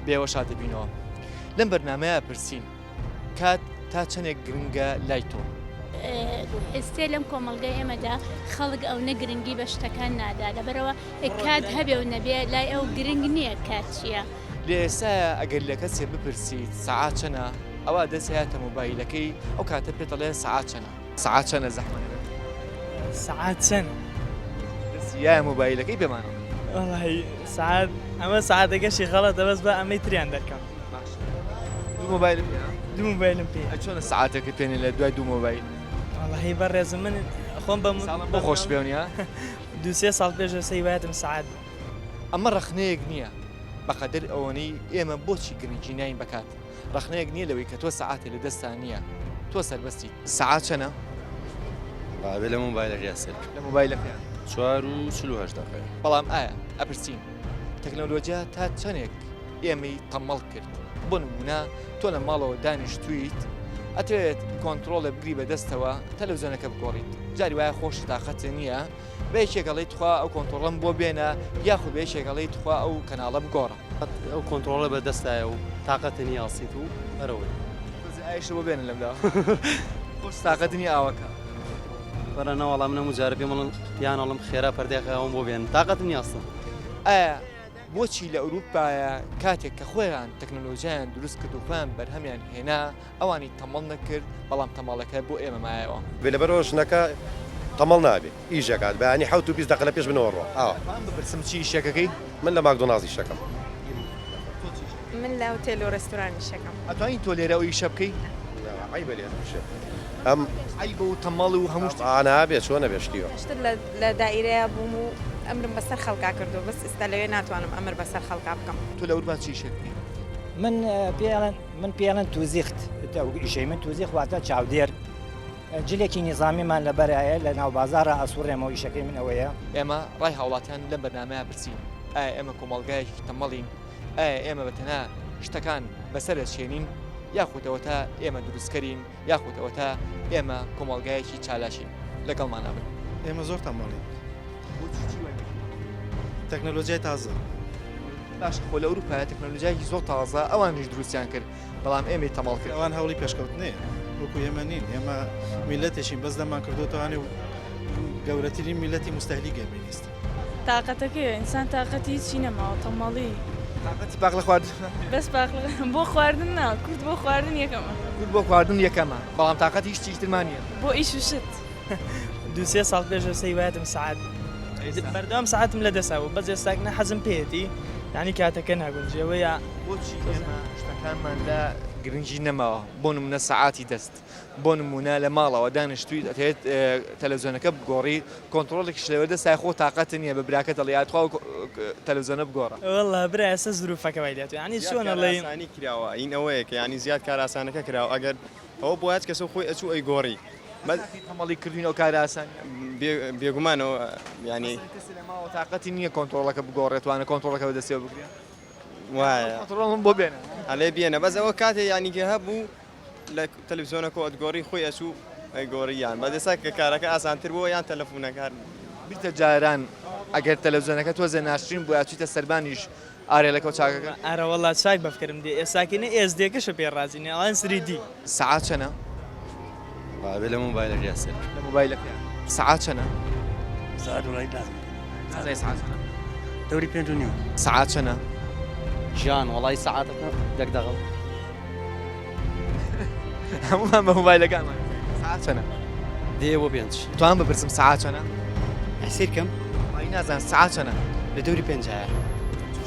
بێوە شاد دەبینەوە. لەم بەرنامەیە پرسین کات تا چەندێک گرنگە لای تۆ؟ ئێستێ لەم کۆمەڵگەی ئێمەدا خەڵک ئەونە گرنگی بە شتەکان نادا لەبەرەوە کات هەبێ و نەبێ لای ئەو گرنگ نییە کات چییە. لە ئێستایا ئەگەر لە کەسێ بپرسیت سەعات چەنە ئەوا دەست هەیاتە مۆبایلەکەی ئەو کاتە پێت ئەڵێ سەعات چەنە. سەعات چەنە زەحمەت نەبێت؟ سەعات چەنە؟ دەستی یایە مۆبایلەکەی پێمان ئەڵێ. وەڵاهی سەعات ئەمە سەعاتەکەشی غەڵەتە بەس با ئەمەی تریان دەرکەم. باشە دوو مۆبایلت پێیە؟ دوو مۆبایلم پێیە. ئەی چۆنە سەعاتێکت پێ نیە لە دوای دوو مۆبایل؟ وەڵاهی بەڕێزم من خۆم بە ساڵم بۆ خۆشت پێوە نیە؟ دوو سێ ساڵ پێش ئێستا هیوایەتم سەعات بوو. ئەمە ڕەخنەیەک نییە بەقەدەر ئەوەنەی ئێمە بۆچی گرنگی ناین بە کات، ڕەخنەیەک نییە لەوەی کە تۆ سەعاتێ لە دەستا نییە تۆ سەربەستیت. سەعات چەنە؟ وەڵا ئەبێ لە مۆبایلەکەیا سەیر بکەم. لە مۆبایلەکەیا. 4:48 دەقەیە. بەڵام ئایا ئەپرسین تەکنەلۆجیا تا چەنێک ئێمەی تەمەڵ کرد؟ بۆ نموونە تۆ لە ماڵەوە دانیشتوویت ئەتەوێت کۆنتڕۆڵێ بگری بە دەستەوە تەلەڤزیۆنەکە بگۆڕیت جاری وایە خۆشت تاقەتت نییە بە یەکێک ئەڵێی تخوا ئەو کۆنتڕۆڵەم بۆ بێنە یاخود بە یەکێک ئەڵێی تخوا ئەو کەناڵە بگۆڕە. ئەو کۆنتڕۆڵە بە دەستایە و تاقەتت نییە هەڵسیت و ئەرەوەی. تۆزێ ئاویشت بۆ بێنە لەم لاوە خۆشت تاقەتت نییە ئاوەکە. بەرە نەوەڵا من هەموو جارە پێم ئەڵێن پێیان ئەڵێم خێرا پەردەی ئاوم بۆ بێنن تاقەتم نییە هەستم. ئایا بۆچی لە ئەوروپایە کاتێک کە خۆیان تەکنەلۆژیایان دروست کرد و خۆیان بەرهەمیان هێنا ئەوانی تەمەڵ نەکرد بەڵام تەمەڵەکە بۆ ئێمە مایەوە. بێ لەبەرئەوە ژنەکە تەمەڵ نابێ ئیش ئەکات بەیانی 7:20 دەقە لە پێش منەوە ڕوا ئاوا. ئەتوانم بپرسم چی ئیشێکەکەی؟ من لە ماکدۆناڵدز ئیشەکەم. تۆ چی ئیشەکەی؟ من لە هوتێل و ڕێستوران ئیشەکەم. ئەتوانی تۆ لێرە ئەو ئیشە بکەی؟ نا عەیبە لێرە ئیشێ ئەم. عەیبە و تەمەڵ و هەموو شتێک. ئا نابێ چۆن ئەبێ شتی وا. پێشتر لە لە دائیرەیا بووم و ئەمرم بەسەر خەڵکا کردووە بەس ئیستا لەوێ ناتوانم ئەمر بەسەر خەڵکا بکەم. تۆ لە ئەوروپا چی ئیشێک بکەی؟ من پێی ئەڵێن من پێی ئەڵێن توزیخت ئیشەی من توزیخ واتە چاودێر جلێکی نیزامیمان لەبەرایە لە ناو بازاڕا ئەسوڕێمەوە ئیشەکەی من ئەوەیە. ئێمە ڕای هاوڵاتیان لەم بەرنامەیە پرسین ئایا ئێمە کۆمەڵگایەکی تەمەڵین؟ ئایا ئێمە بە تەنها شتەکان بەسەر ئەچێنین؟ یاخود ئەوەتا ئێمە دروستکەرین یاخود ئەوەتا ئێمە کۆمەڵگایەکی چالاکین؟ لەگەڵمانا بن. ئێمە زۆر تەمەڵین. بۆچی چی وای کردووە؟ تەکنەلۆجیای تازە. باشە خۆ لە ئەوروپایە تەکنەلۆجیایەکی زۆر تازە ئەوانیش دروستیان کرد بەڵام ئێمەی تەمەڵ کرد. ئەوان هەوڵی پێشکەوتنەیە وەکو ئێمە نین ئێمە میلەتێکین بەس دەمان کردوتوانێ و گەورەترین میلەتی مستەهلیک ئێمەین ئێستا. تاقەتەکەیە ئینسان تاقەتی هیچی نەماوە تەمەڵی. تاقەتی پاقلە خواردن بەس پاقلە بۆ خواردن نا کورد بۆ خواردن یەکەمە. کورد بۆ خواردن یەکەمە بەڵام تاقەتی هیچ شتێکی ترمان نییە. بۆ ئیش و شت. دوو سێ ساڵ پێش ئێستا هیوایەتم سەعات بوو بەردەوام سەعاتم لە دەسا بوو بەس ئێستاک نا حەزم پێیەتی یانی کاتەکە ناگونجێ وە یا بۆچی ئێمە شتەکانمان لا گرنگی نەماوە بۆ نمونە سەعاتی دەست بۆ نمونە لە ماڵەوە دانیشتویت ئەتەوێت تەلەڤزیۆنەکە بگۆڕی کۆنتڕۆڵێکیش لەوێ دەستای خۆ تاقەتت نییە بە براکەت ئەڵێی ئا تخوا تەلەڤزیۆنە بگۆڕە. وەڵا برا ئێستا زروفەکە وای لێهاتووە یانی زیاد چۆن ئەڵێی. کارئاسانی کراوە ئین ئەوەیە کە یانی زیاد کارئاسانەکە کراوە ئەگەر ئەوە بوایە هەچ کەسە خۆی ئەچوو ئەیگۆڕی بەس تەمەڵی کردوین ئەو کارە ئاسانیە. بێگومانەوە یانی. مەسەلەن کەسێ لە ماڵەوە تاقەتی نییە کۆنتڕۆڵەکە بگۆڕێت وانە کۆنتڕۆڵەکە بەدەستیەوە بگرێ. وایە. کۆنتڕۆڵم بۆ بێنە. ئەلێ بێنە بەس ئەوە کاتێ یانی کە هەبوو لە تەلەفزیۆنەکەوە ئەتگۆڕی خۆی ئەچوو ئەیگۆڕی یان بەس ئێستا کە کارەکە ئاسانتر بووە یان تەلەفونەکە هەر. بیرتە جاران ئەگەر تەلەفزیۆنەکە تۆزێ ناشرین بوایە چویتە سەربانیش ئارێلەکەو چاکەکە. ئەرەوەڵا چاک بەفکرم دێ ئێساکە نە ئێس دێکەشە پێ ڕازی نە ئەڵێن سری دی. سەعات چەنە؟ وەڵا ئەبێ لە مۆبایلەکەیا سەیر بکەم. لە مۆبایلەکەیا. سەعات چەنە؟ سەعات وەڵای نازانم. نازانی سەعات چەنە؟ دەوری پێنج و نیو. سەعات چەنە؟ گیان وەڵای سەعاتەکە دەگدەغڵ. هەموومان بە مۆبایلەکانمان. سەعات چەنە؟ دێ بۆ پێنج. توان بپرسم سەعات چەنە؟ سەیر کەم. وەڵای نازانم سەعات چەنە؟ لە دەوری پێنجایە.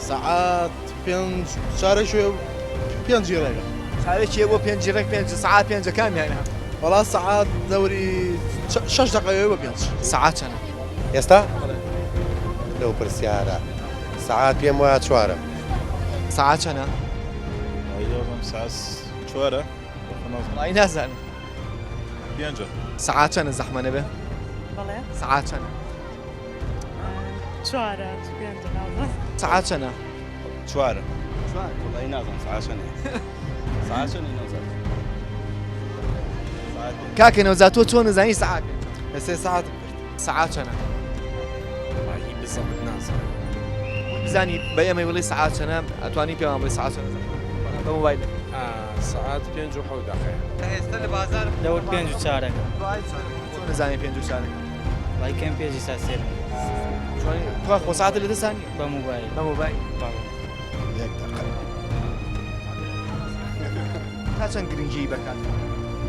سەعات پێنج چارەکێ و پێنجی ڕێگە. چارەکێ بۆ پێنجی ڕێک پێنج سەعات پێنجە کامیانە؟ وەڵا سەعات دەوری شەش دەقەوێ بۆ پێنج. سەعات چەنە؟ ئێستا؟ لەو پرسیارە سەعات پێم وایە چوارە. سەعات چەنە؟ سەعات چوارە. وەڵای نازانم. پێنجە. سەعات چەنە زەحمە نەبێ؟ بەڵێ. سەعات چەنە؟ چوارە پێنجە نازانم. سەعات چەنە؟ چوارە. چوار. وەڵای نازانم سەعات چەنە. سەعات چەنە نەوزاد؟ کاکە نەوزاد تۆ چۆن ئەزانی سەعات پێنجە؟ ئێستا سەعاتم کرد. سەعات چەنە؟ وەڵاهی بزەبت نازانم. بزانی بە ئێمەی بڵێی سەعات چەنە ئەتوانی پێمان بڵێی سەعات چەنە بە مۆبایل؟ سەعات پێنج و حەوت دەقەیە. ئێستا لە بازار دەور پێنج و چارەکە. چۆن ئەزانی پێنج و چارەکە؟ وای کەم پێنجی سا سێرم. تخوا خۆ سەعاتت لە دەستا نییە؟ بە مۆبایل. بە مۆبایل. بەڵێ. یەک دەقە. تا چەند گرنگیی بە کات؟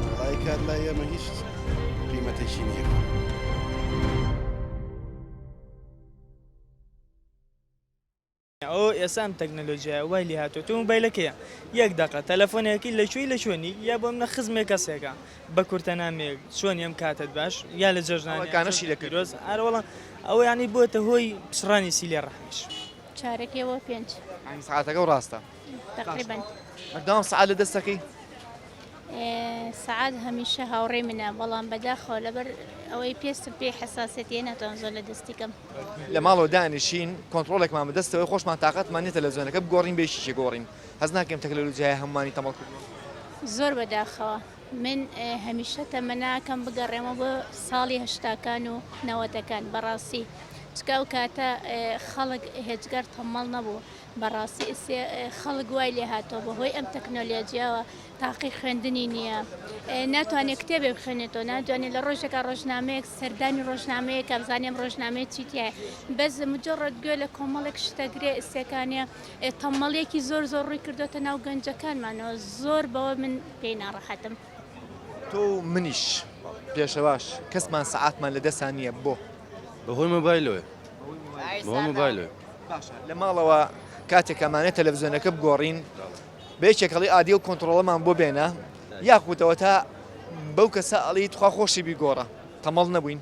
وەڵایی کات لای ئێمە هیچ قیمەتێکی نییە. ئەو ئێستا ئەم تەکنەلۆژیایە وای لێ هاتووە تۆ مۆبایلەکەیە یەک دەقە تەلەفۆنێکی لە کوێی لە کوێنی یا بۆ منە خزمێک کەسێکە بە کورتە نامەیەک چۆنی ئەم کاتت باش یا لە جەژنان ئەوە کانەشی دەکرد. پیرۆز ئەرە وەڵا ئەوە یانی بۆتە هۆی پچڕانی سیلێ ڕەحمیش. چارەکێ بۆ پێنج. یانی سەعاتەکە و ڕاستە. تەقریبەن. بەردەوام سەعات لە دەستەکەی؟ سەعات هەمیشە هاوڕێی منە بەڵام بەداخەوە لەبەر ئەوەی پێستم پێی حەساسیەتیە ناتوانم زۆر لە دەستی کەم. لە ماڵەوە دانیشین کۆنتڕۆڵێکمان بەدەستەوەی خۆشمان تاقەتمان نیە تەلەفزیۆنەکە بگۆڕین بە یەکێکی گۆڕین هەست ناکەیم تەکنەلۆجیایە هەموومانی تەمەڵ کردووە؟ زۆر بەداخەوە من هەمیشە تەمەناکەم بگەڕێمەوە بۆ ساڵی هەشتاکان و نەوەتەکان بەڕاستی چونکە ئەو کاتە خەڵک هێجگار تەمەڵ نەبوو بەڕاستی ئیسێ خەڵک وای لێ هاتووە بەهۆی ئەم تەکنۆلۆجیاوە تاقی خوێندنی نییە ناتوانێت کتێبێ بخوێنێتەوە ناتوانێت لە ڕۆژێکا ڕۆژنامەیەک سەردانی ڕۆژنامەیەکە بزانێ ئەم ڕۆژنامەیە چی تیایە بەس مجرد گوێ لە کۆمەڵێک شتەگرێ ئیسێکانێ تەمەڵیەکی زۆر زۆر ڕووی کردوتە ناو گەنجەکانمانەوە زۆر بەوە من پێی ناڕەحەتم. تۆ و منیش پێشەواش کەسمان سەعاتمان لە دەسا نییە بۆ؟ بەهۆی مۆبایلەوەیە. بەهۆی مۆبایلەوەیە. باشە لە ماڵەوە کاتێک ئەمانە تەلەڤزیۆنەکە بگۆڕین بە یەکێک ئەڵێی ئادی ئەو کۆنتڕۆڵەمان بۆ بێنە یاخود ئەوەتا بەو کەسە ئەڵێی تخوا خۆشی بیگۆڕە تەمەڵ نەبووین؟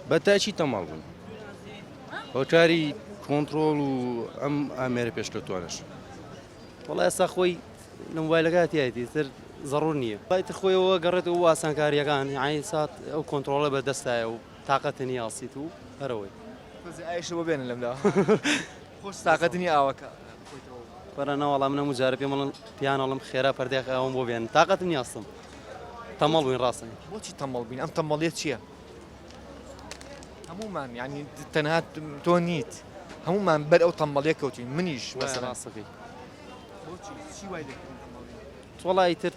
بە تاکی تەمەڵ بووین هۆکاری کۆنتڕۆڵ و ئەم ئامێرە پێشکەوتوانەش. وەڵا ئێستا خۆی لە مۆبایلەکە تیایەتی تر زەڕور نییە تر خۆیەوە گەڕێتەوە بۆ ئاسانکارییەکان یانی سات ئەو کۆنتڕۆڵە بەدەستایە و تاقەتە نییە هەڵسیت و هەرەوەی. تۆزێ ئاویشت بۆ بێنە لەم لاوە. خۆش تاقەت نییە ئاوەکە بخۆیتەوە. وەرە نەوەڵا من هەموو جارە پێم ئەڵێن پێیان ئەڵێم خێرا پەرداخی ئاوم بۆ بێنن تاقەتم نییە هەستم تەمەڵ بووین ڕاستە. بۆچی تەمەڵ بووین ئەم تەمەڵیە چییە؟ هەموومان یعنی تەنها تۆ نیت هەموومان بەر ئەو تەمەڵیە کەوتین منیش مەسەلەن. ڕاستەکەی. بۆچی چی وای لێکردین تەمەڵ بین؟ وەڵا ئیتر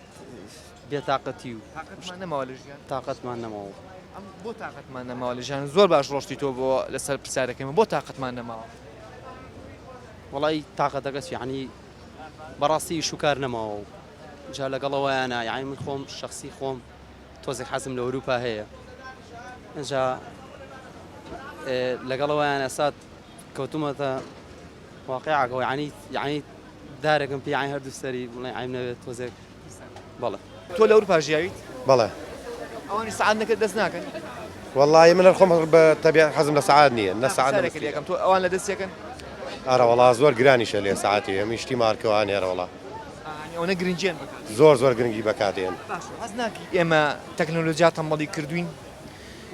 بێتاقەتی و تاقەتمان نەماوە لە ژیان تاقەتمان نەماوە. ئەم بۆ تاقەتمان نەماوە لە ژیان زۆر باش ڕۆشتی تۆ بۆ لەسەر پرسیارەکەی من بۆ تاقەتمان نەماوە؟ وەڵای تاقەتەکە چی یانی بەڕاستی ئیش و کار نەماوە و جا لەگەڵ ئەوەیانە یانی من خۆم شەخسی خۆم تۆزێک حەزم لە ئەوروپا هەیە ئینجا لەگەڵ ئەوەیانە سات کەوتومەتە واقیعەکەوە یانی یانی دارێکم پێ یانی هەردوو سەری بڵێ عەیب نەبێت تۆزێک بەڵێ. تۆ لە ئەوروپا ژیاویت؟ بەڵێ. ئەوانیش سەعات نەکە دەست ناکەن؟ وەڵایی من هەر خۆم بە تەبیعەت حەزم لە سەعات نییە نە سەعات نە پرسیارێکت لێ ئەکەم تۆ ئەوان لە دەستیەکەن؟ ئەرە وەڵا زۆر گرانیشە لێ سەعاتی هەمی شتی مارکەوان هێرە وەڵا. یانی ئەوەنە گرنگیان بە کات. زۆر زۆر گرنگی بە کات دێن. باشە هەست ناکەی ئێمە تەکنەلۆجیا تەمبەڵی کردوین؟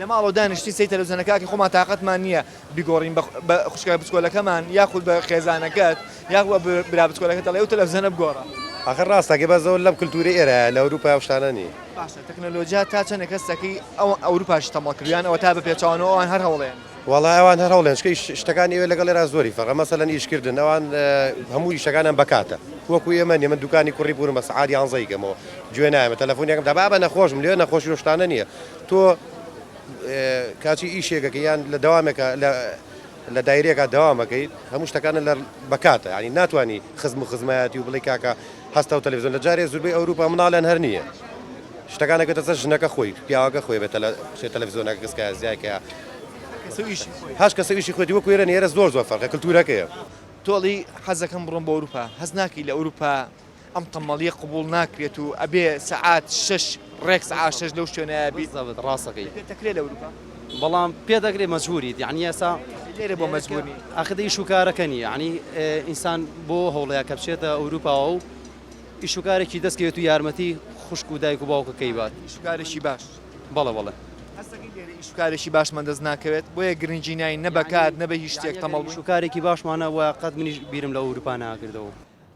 لە ماڵەوە دانیشتین سەیری تەلەفزیۆنەکە ئەکەین خۆمان تاقەتمان نییە بیگۆڕین بە خوشکە بچکۆلەکەمان یاخود بە خێزانەکەت یاخود بە برا بچکۆلەکەت دەڵێ ئەو تەلەفزیۆنە بگۆڕە. ئاخر ڕاستە ئەگەر بەس ئەوە لەم کلتورەی ئێرەیە لە ئەوروپا ئەو شتانە نییە. باشە تەکنەلۆجیا تا چەندێک هەستەکەی ئەو ئەوروپاشی تەمەڵ کردوە یان ئەوەتا بە پێچەوانەوە ئەوان هەر هەوڵێن؟ وەڵا ئەوان هەر هەوڵێن چونکە شتەکانی ئەوێ لەگەڵ ئێرا زۆری فەرقە مەسەلەن ئیش کردن ئەوان هەموو ئیشەکانیان بە کاتە وەکو ئێمە نیە من دوکانی کوڕی پورم بە سەعات یانزەی کەمەوە گوێ نایەمە تەلەفۆنێکم دا بابە نەخۆشم لێ نەخۆشی و شتانە نییە تۆ کاچی ئیشێکەکە یان لە دەوامێکە لە لە دایرەیەکە دەوامەکەیت هەموو شتەکانە لە بەکاتە ینی ناتوانانی خزم و خزمایەتی و بڵێ کاکە هەستە و تەلەڤزیۆن لە جارێ زوربەی ئەوروپا مناڵیان هەر نییە شتەکان ئەکەوێتە سەر ژنەکە خۆی پیاوەکە خۆی بێتە لە بچێت تەلەڤزیۆنەکە کەسکایە زیایکەیە هەش کەسە ئیشی خۆیەتی وەکو ئێرە نییە ئێرە زۆر زۆر فەرقە کلتورەکەیە. تۆ ئەڵێی حەزەکەم بڕۆم بۆ ئەوروپا هەست ناکەی لە ئەوروپا ئەم تەمەڵیە قبوڵ ناکرێت و ئەبێ سەعات شەش ڕێک سەعات شەش لەو شوێنەیا بیت بالضبط ڕاستەکەی پێت دەکرێ لە ئەوروپا؟ بەڵام پێ دەکرێ مەجبوریت یعنی ئێستا لێرە بۆ مەجبور نی؟ ئاخر ئیش و کارەکە نییە یعنی ئینسان بۆ هەوڵەیە کە بچێتە ئەوروپاوە و ئیش و کارێکی دەست کەوێت و یارمەتی خوشک و دایک و باوکەکەی بات. ئیش و کارێکی باش. بەڵێ بەڵێ. هەستەکەی لێرە ئیش و کارێکی باشمان دەست ناکەوێت بۆیە گرنگی ناین نە بە کات نە بە هیچ شتێک تەمەڵ بووین. ئیش و کارێکی باشمان هەبوایە قەت منیش بیرم لە ئەوروپا ناکردەوە.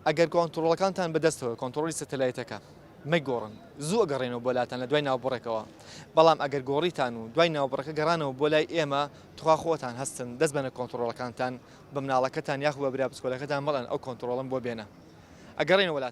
ئەگەر کۆنتڕۆڵەکانتان بەدەستەوە کۆنتڕۆڵی سەتەلایتەکە. مەیگۆڕن زوو ئەگەڕێنەوە بۆ لاتان لە دوای ناوبڕێکەوە بەڵام ئەگەر گۆڕیتان و دوای ناوبڕەکە گەڕانەوە بۆ لای ئێمە تخوا خۆتان هەستن دەست بەنە کۆنتڕۆڵەکانتان بە مناڵەکەتان یاخو بە برا بچکۆلەکەتان بڵێن ئەو کۆنتڕۆڵەم بۆ بێنە ئەگەڕێنەوە لاتان.